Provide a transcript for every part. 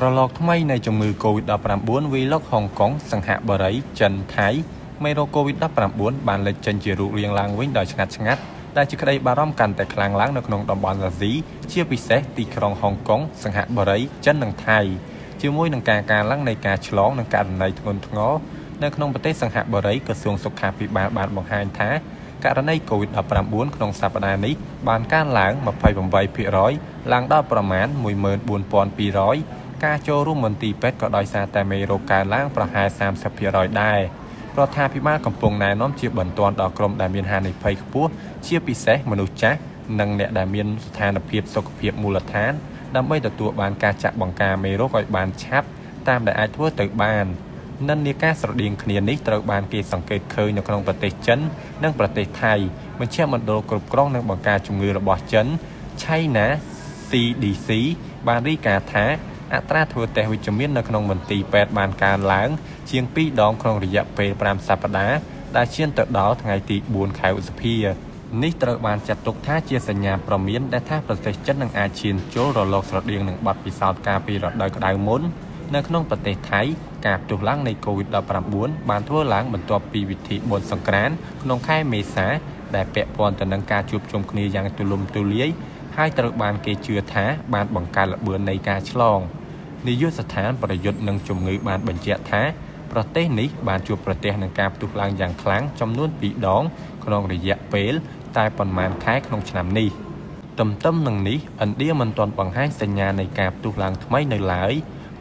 រលកថ្មីនៃជំងឺ Covid-19 វាយលុកហុងកុង សិង្ហបុរី ចិន ថៃ មេរោគ Covid-19 បានលេចចេញជារូបរាងឡើងវិញដោយស្ងាត់ៗ ដែលជាក្តីបារម្ភកាន់តែខ្លាំងឡើងនៅក្នុងតំបន់អាស៊ី ជាពិសេសទីក្រុងហុងកុង សិង្ហបុរី ចិន និងថៃ ជាមួយនឹងការកើនឡើងនៃការឆ្លង និងករណីធ្ងន់ធ្ងរនៅក្នុងប្រទេសសិង្ហបុរី ក្រសួងសុខាភិបាលបានបង្ហាញថា ករណី COVID-19 ក្នុងសប្តាហ៍នេះបានកើនឡើង 28% ឡើងដល់ប្រមាណ 14,200 ការចូលរួមមន្ទីរពេទ្យក៏ដោយសារតែមេរោគកើនឡើងប្រហែល 30% ដែរ រដ្ឋាភិបាលកំពុងណែនាំជាបន្ទាន់ដល់ក្រុមដែលមានហានិភ័យខ្ពស់ ជាពិសេសមនុស្សចាស់ និងអ្នកដែលមានស្ថានភាពសុខភាពមូលដ្ឋាន ដើម្បីទទួលបានការចាក់បង្ការមេរោគឲ្យបានឆាប់តាមដែលអាចធ្វើទៅបាន និន្នាការស្រដៀងគ្នានេះត្រូវបានគេសង្កេតឃើញនៅក្នុងប្រទេសចិន និងប្រទេសថៃ មជ្ឈមណ្ឌលគ្រប់គ្រងនិងបង្ការជំងឺរបស់ចិន China CDC បានរាយការណ៍ថា អត្រាធ្វើតេស្តវិជ្ជមាននៅក្នុងមន្ទីរពេទ្យបានកើនឡើងជាង 2 ដងក្នុងរយៈពេល 5 សប្តាហ៍ ដែលឈានទៅដល់ថ្ងៃទី 4 ខែឧសភា នេះត្រូវបានចាត់ទុកថាជាសញ្ញាព្រមានដែលថាប្រទេសចិននឹងអាចឈានចូលរលកស្រដៀងនឹងបទពិសោធន៍កាលពីរដូវក្តៅមុន នៅក្នុងប្រទេសថៃ ការផ្ទុះឡើងនៃ COVID-19 បានធ្វើឡើងបន្ទាប់ពីពិធីបុណ្យសង្ក្រាន្តក្នុងខែមេសា ដែលពាក់ព័ន្ធទៅនឹងការជួបជុំគ្នាយ៉ាងទូលំទូលាយ ហើយត្រូវបានគេជឿថាបានបង្កើតល្បឿននៃការឆ្លង នាយកស្ថានប្រយុទ្ធនឹងជំងឺបានបញ្ជាក់ថា ប្រទេសនេះបានជួបប្រទះនឹងការផ្ទុះឡើងយ៉ាងខ្លាំងចំនួន 2 ដងក្នុងរយៈពេលតែប៉ុន្មានខែក្នុងឆ្នាំនេះ ទន្ទឹមនឹងនេះ ឥណ្ឌាមិនទាន់បង្ហាញសញ្ញានៃការផ្ទុះឡើងថ្មីនៅឡើយ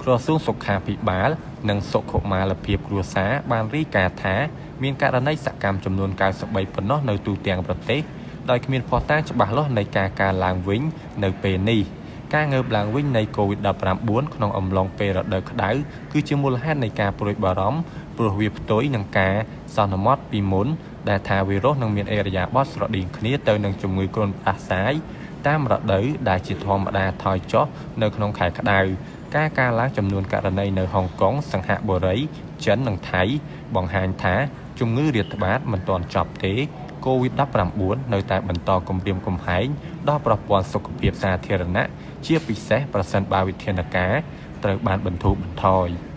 ក្រសួងសុខាភិបាល និងសុខុមាលភាពគ្រួសារបានរាយការណ៍ថា មានករណីសកម្មចំនួន 93 ប៉ុណ្ណោះនៅទូទាំងប្រទេស ដោយគ្មានភស្តុតាងច្បាស់លាស់នៃការកើនឡើងវិញនៅពេលនេះ ការងើបឡើងវិញនៃ COVID-19 ក្នុងអំឡុងពេលរដូវក្តៅ គឺជាមូលហេតុនៃការព្រួយបារម្ភ ព្រោះវាផ្ទុយនឹងការសន្មតពីមុនដែលថាវីរុសនឹងមានឥរិយាបថស្រដៀងគ្នាទៅនឹងជំងឺគ្រុនផ្តាសាយតាមរដូវដែលជាធម្មតាថយចុះនៅក្នុងខែក្តៅ ការកើនឡើងចំនួនករណីនៅហុងកុង សិង្ហបុរី ចិន និងថៃ បង្ហាញថាជំងឺរាតត្បាតមិនទាន់ចប់ទេ COVID-19 នៅតែបន្តគំរាមកំហែងដល់ប្រព័ន្ធសុខភាពសាធារណៈ ជាពិសេសប្រសិនបើវិធានការត្រូវបានបន្ធូរបន្ថយ។